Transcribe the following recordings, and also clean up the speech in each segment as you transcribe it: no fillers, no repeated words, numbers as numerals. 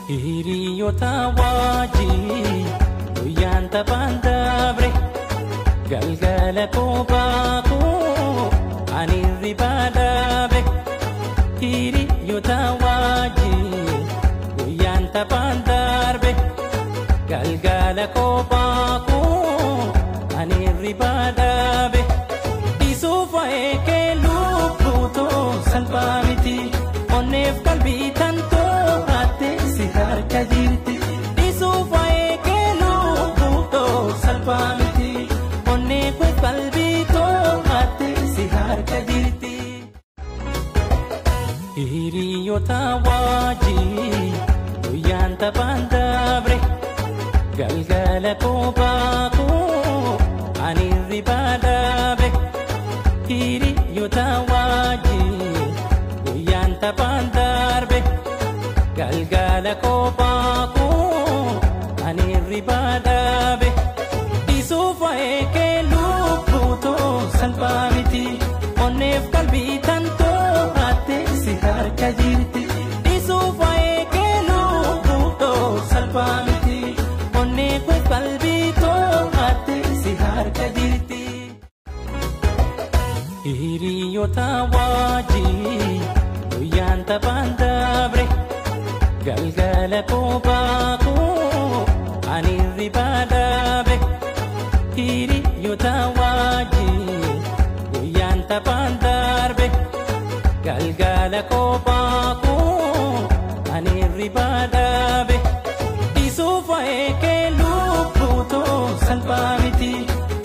Hiriyoota wajjin guyyaan taphaan dabre, galgala kophaa koo ani hirribaa dhabe. Hiriyoota wajjin guyyaan taphaan darbe, galgala kophaa koo ani hirribaa dhabe. Dhiisuuf waa'ee kee lubbuutoo salphaa miti, onneef qalbii tantoo haatte si harka jirti. Dhiisuuf waa'ee kee lubbuutoo salphaa miti, onneef qalbii too haatte si harka jirti. Hiriyoota wajjin guyyaan taphaan dabre, galgala kophaa koo ani hirribaa dhabe. Hiriyoota wajjin guyyaan taphaan darbe, galgala kophaa koo ani hirribaa dhabe. Dhiisuuf waa'ee kee lubbuutoo salphaa miti, onneef qalbii tantoo haatte si harka jirti. Dhiisuuf waa'ee kee lubbuutoo salphaa miti, onneef qalbii too haatte si harka jirti. Hiriyoota wajjin guyyaan taphaan dabre, galgala kophaa koo ani hirribaa dhabe. Hiriyoota wajjin guyyaan taphaan darbe, galgala kophaa koo ani hirribaa dhabe. Dhiisuuf waa'ee kee lubbuutoo salphaa miti,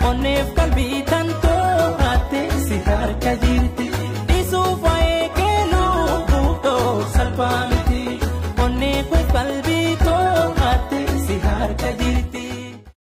onneef qalbii tantoo haatte si harka jirti. Dhiisuuf waa'ee kee lubbuutoo salphaa miti, onneef qalbii too haatte si harka jirti.